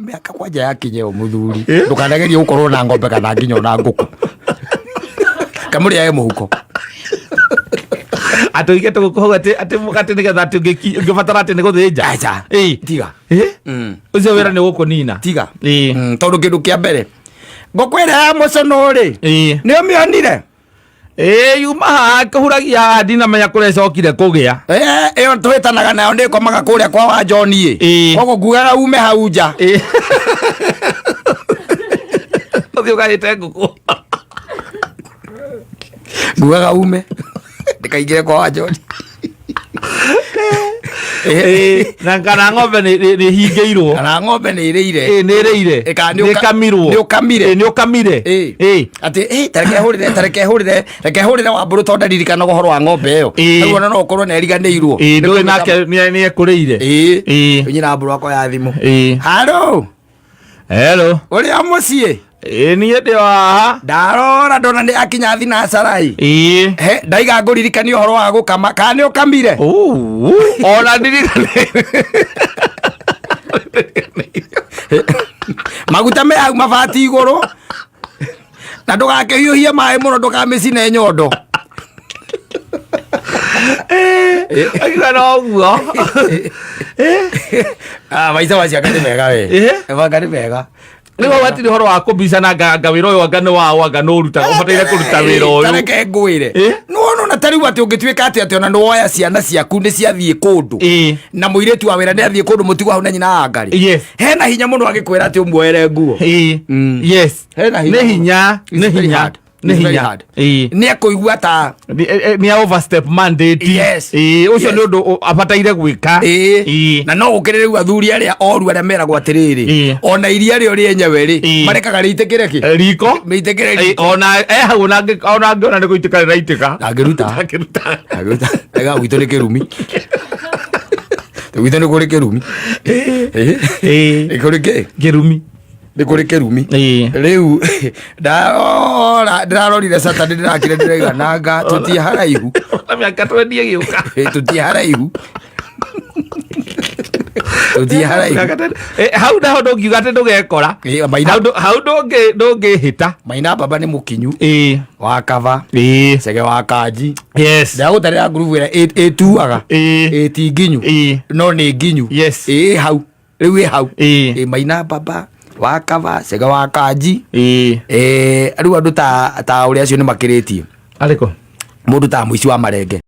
Mĩaka kwanja yakinye ũ mũthuri, ndũkanagerie gũkorwo na ng'ombe kana nginya ona ngũkũ, kamũrĩage mũhuko. Atĩ ũige tũgũkũ hau atĩ nĩgetha atĩ ũngĩbatara atĩ nĩ gũthĩnja. Aca. Tiga. Ũcio wĩra nĩ gũkũnina. Tiga. Tondũ kĩndũ kĩa mbere, ngũkũ ĩrĩa ya mũcũnũ rĩ, nĩ ũmĩonire? Ĩĩ, yuma haha kũhuragia haha, ndinamenya kũrĩa ĩcokire kũgĩa. Ĩyo twĩtanaga nayo nĩ ĩkomaga kũrĩa kwa wa John ĩ. Koguo ngugaga ume hau nja. Ĩĩ, ũthiĩ ũgahĩte ngũkũ. Ngugaga ume ndĩkaingĩre kwa wa John. Ĩĩ, na kana ng'ombe nĩ hingĩirwo. Kana ng'ombe nĩ ĩrĩire. Ĩĩ, nĩ ĩrĩire. Ĩ, kana nĩ ĩkamirwo. Nĩ ũkamire. Ĩĩ, nĩ ũkamire. Ĩĩ. Ĩĩ. Atĩ tareke hũrĩre, tareke hũrĩre, reke hũrĩre Wambũrũ tondũ ndaririkanaga ũhoro wa ng'ombe ĩyo. Rĩu ona no ũkorwo nĩ eriganĩirwo. Ĩĩ, ndũĩ nake nĩ ekũrĩire. Ĩĩ. Nyina Wambũrũ akoya thimũ. Halo. Hello. Ũrĩa mũciĩ? Ĩĩ, niĩ ndĩ o haha. Ndarora ndona nĩ akinya thinacarai. Ĩĩ. He, ndaiga ngũririkanie ũhoro wa gũkama. Kana nĩ ũkamire? Uu, ona ndirikane. Maguta me hau mabati igũrũ. Na ndũgakĩhiũhie maĩ mũno, ndũkamĩcine nyondo. Akiuga no ũguo. Ah, maica macio anga nĩ mega we. Anga nĩ mega. Rĩu hau hatirĩ ũhoro wa kũbicana anga wĩra ũyũ anga nĩ waũ, anga nĩ ũrutaga, ũbataire kũruta wĩra ũyũ. Tareke ngwĩre. Nĩwona ona ta rĩu atĩ ũngĩtuĩka atĩ ona nĩwoya ciana ciaku nĩ ciathiĩ kũndũ. Na mũirĩtu wa wĩra nĩ athiĩ kũndũ, mũtigwo hau na nyina wa ngarĩ. Hena hinya mũno agĩkwĩra atĩ ũmuoere nguo. Hena hinya. Nĩ hinya, It's nĩ very hinya. hard. Nĩ It's very hinya. hard. Nĩ ekũigua ta Nĩ a overstep mandate. Yes. Ĩĩ, ũcio Yes. nĩ ũndũ abataire gwĩka. Na no gũkĩrĩ rĩu athuri arĩa oru arĩa meragwo atĩrĩrĩ, ona iria rĩo rĩenyewe rĩ, marekaga rĩitĩkĩre kĩ? Riko. Rĩitĩkĩre riko. Ona hau ona angĩona nĩ gũitĩka rĩraitĩka. Ndangĩruta. Ndangĩruta. Ndangĩruta. Ega gwitũ nĩ kĩrumi. Gwitũ nĩ kũrĩ kĩrumi. Nĩ kũrĩ kĩ? Kĩrumi. Nĩ kũrĩ kĩrumi. Rĩu ndarora, ndĩrarorire Saturday, ndĩrakire ndĩraiga nanga tũtiĩ haraihu. Na mĩaka 20 ĩgĩũka. Tũtiĩ haraihu, tũtiĩ haraihu. Mĩaka 20. Hau naho ndũngiuga atĩ ndũgekora. Maina. Hau ndũngĩhĩta. Maina baba nĩ mũkinyu wa kaba cege wa kanji. Ndagũtarĩra ngurubu ĩrĩa ĩtuaga ĩ ti nginyu, no nĩ nginyu. Ĩ hau rĩu, ĩ hau. Ĩ Maina baba wa kaba cege wa kanji. Rĩu andũ ta ũrĩa acio nĩ makĩrĩtie. Arĩkũ? Mũndũ ta mũici wa marenge.